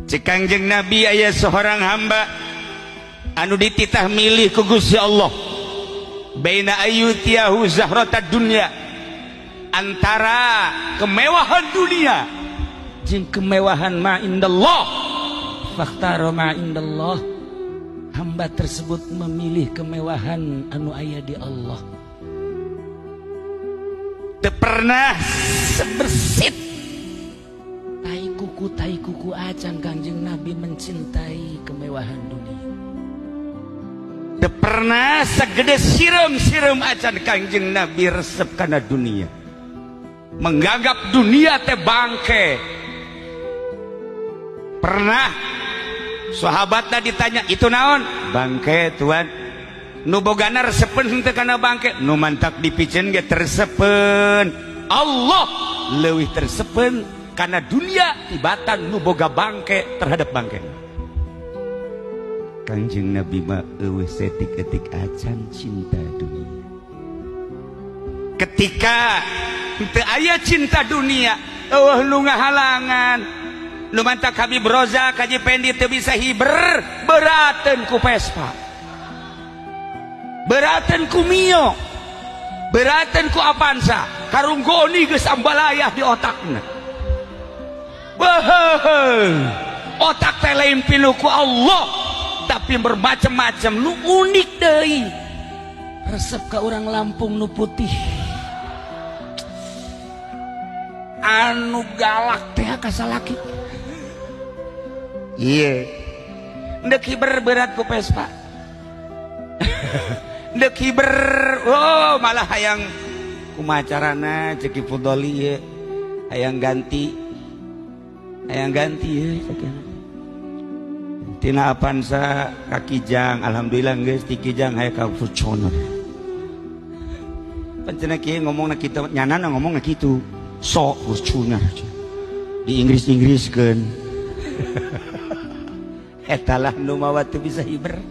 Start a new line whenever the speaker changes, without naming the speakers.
Cek Kangjeng Nabi, aya seorang hamba anu dititah milih ku Gusti Allah, baina ayyu'thiyahu zahratad dunya, antara kemewahan dunia jeung kemewahan ma indallah, fakhtara ma indallah. Hamba tersebut memilih kemewahan anu aya di Allah. Teu pernah sebersit tai kuku acan Kangjeng Nabi mencintai kemewahan dunia. Teu pernah segede sireum-sireum acan Kangjeng Nabi resep kana dunia, menganggap dunia teh bangke. Pernah sahabat ditanya, "Itu naon?" "Bangke, tuan." "Nu bogana resepen henteu kana bangke?" "Nu mantak dipiceun ge tersepen." Allah leuwih tersepen kana dunia tibatan nu boga bangke terhadap bangke. Kangjeng Nabi mah euweuh setik-etik acan cinta dunia. Ketika teu aya cinta dunia, euweuh nu ngahalangan. Nu mantak Habib Roza, Kaji Pendi teu bisa hiber, berateun ku Vespa, berateun ku Mio, berateun ku Avanza, karung goni geus ambalayah di otakna. Wah, otak teh lain pinuh ku Allah, tapi bermacam-macam. Nu unik deui, resep ka orang Lampung nu putih anu galak teh ka salaki. Iya, ndek hiber berat ku Vespa, ndek hiber. Oh, malah hayang kumaha carana, cek Fudoli ye, hayang ganti, hayang ganti ye, cek tina Avanza ka Kijang. Alhamdulillah geus ti Kijang hayang ka Fortuner. Pancena kieu ngomongna kitu, nyanana ngomongna kitu, sok Fortuner di Inggris-Inggriskeun. Eta lah nu mawa teu bisa hiber.